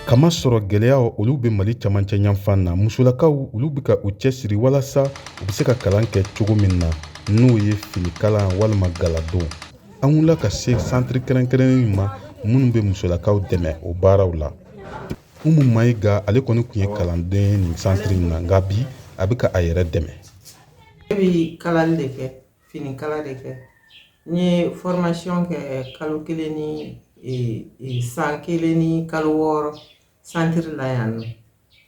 Kamasɔrɔ gɛlɛyaw olu bɛ Mali camancɛ yanfan na, musolakaw olu bɛ ka u cɛsiri walasa u bɛ se ka kalan kɛ cogo min na, n'o ye finikalan walima galadon. An wulila ka se santiri kɛrɛnkɛrɛnnen ma minnu bɛ musolakaw dɛmɛ o baaraw la. Umu Mayiga, ale kɔni tun ye kalanden ye nin santiri in na, nka bi a bɛ ka a yɛrɛ dɛmɛ. Ne bɛ kalali de kɛ, finikala de kɛ. N ye formation kɛ kalo 1 ni san 1 ni kalo 6 santiri la yan nɔ.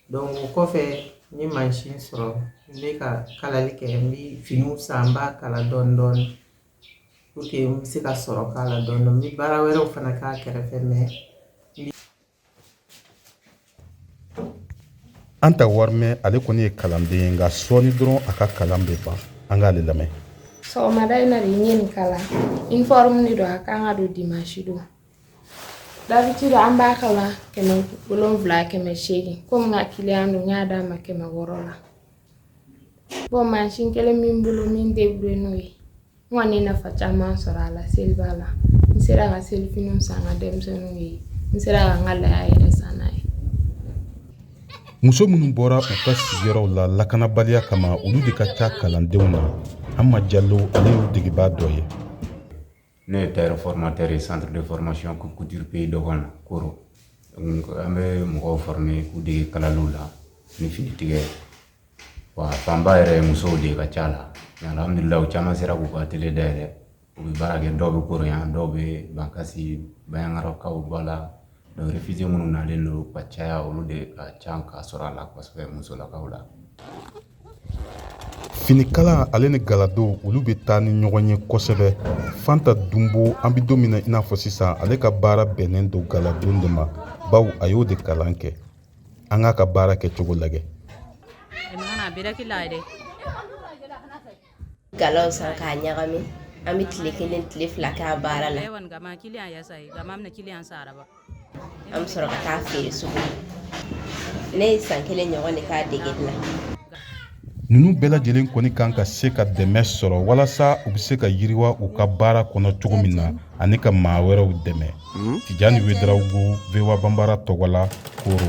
Donc o kɔfɛ, n ye mansin sɔrɔ, n bɛ ka kalali kɛ. N bɛ finiw san, n b'a kala dɔɔni dɔɔni pour que n bɛ se ka sɔrɔ k'a la dɔɔni dɔɔni. N bɛ baara wɛrɛw fana k'a kɛrɛfɛ, mais Anta Warimɛ, ale kɔni ye kalanden ye, nka sɔɔni dɔrɔn a ka kalan bɛ ban. An k'ale lamɛn. Sɔgɔmada in na de, n ye nin kala. Uniforme de don, a kan ka don dimanche don. D'habitude an b'a kala 700, 800. Komi n ka client don, n y'a d'a ma 600 la. Bon, mansin kelen min bolo min débrouillé n'o ye, n kɔni ye nafa caman sɔrɔ a la. Seliba la, n sera ka selifiniw san n ka denmisɛnninw ye, n sera ka n ka laya yɛrɛ san n'a ye. Muso minnu bɔra u ka sigiyɔrɔw la lakanabaliya kama, olu de ka ca kalandenw na. Hama Jalo, ale y'u degebaa dɔ ye. Ne ye tailleur formateur ye centre de formation couture Pays Dogon na Koro. An bɛ mɔgɔw former k'u dege kalaliw la ni finitigɛ. Wa fanba yɛrɛ ye musow de ka ca la, mais alhamdulilah, u caman sera k'u ka atelier dayɛlɛ, u bɛ baara kɛ. Dɔw bɛ Koro yan, dɔw bɛ Bankasi, Bayangarakaw b'a la. Donc réfugié minnu nalen don ka caya, olu de ka ca ka sɔrɔ a la kosɛbɛ musolakaw la. Finikala ale ni galadon, olu bɛ taa ni ɲɔgɔn ye kosɛbɛ. Fanta Dunbo, an bɛ don min na i n'a fɔ sisan, ale ka baara bɛnnen don galadon de ma, bawo a y'o de kalan kɛ. An k'a ka baara kɛcogo lajɛ. Galaw san k'a ɲagami, an bɛ tile 1, tile 2 k'a baara la, an bɛ sɔrɔ ka taa feere sugu. Ne ye san 1 ɲɔgɔn de k'a degeli la. Ninnu bɛɛ lajɛlen kɔni kan ka se ka dɛmɛ sɔrɔ walasa u bɛ se ka yiriwa u ka baara kɔnɔ cogo min na, ani ka maa wɛrɛw dɛmɛ. Tijani Wedarawogo, VOA Banbara tɔgɔ la, Koro.